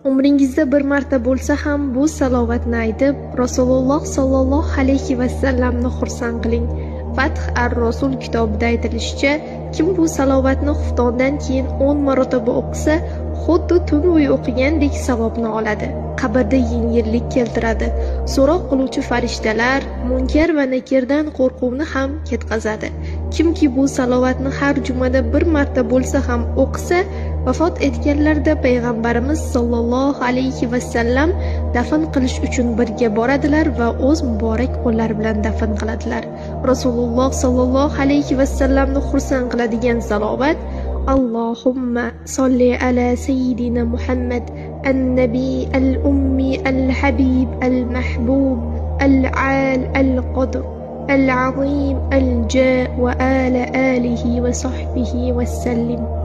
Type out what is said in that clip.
Umringizda bir marta bo'lsa ham bu salovatni aytib, Rasululloh sollallohu alayhi vasallamni xursand qiling. Fath ar-Rasul kitobida aytilishicha, kim bu salovatni xuftondan keyin 10 marotaba o'qisa, xuddi tun bo'yi o'qigandek savobni oladi. Qabrda yengillik keltiradi. So'roq qiluvchi farishtalar, Munkar va Nakirdan qo'rquvni ham ketkazadi. Kimki bu salovatni har jumada bir marta bo'lsa ham o'qisa, vafot etganlarda payg'ambarimiz sollallohu alayhi vasallam dafn qilish uchun birga boradilar va o'z muborak qo'llari bilan dafn qiladilar. Rasululloh sollallohu alayhi vasallamni xursand qiladigan salovat: Allohumma solli ala sayyidina Muhammad an-nabiy al-ummi al-habib al-mahbub al-al al-qadr al-azim al-ja wa ala alihi wa sahbihi va sallim.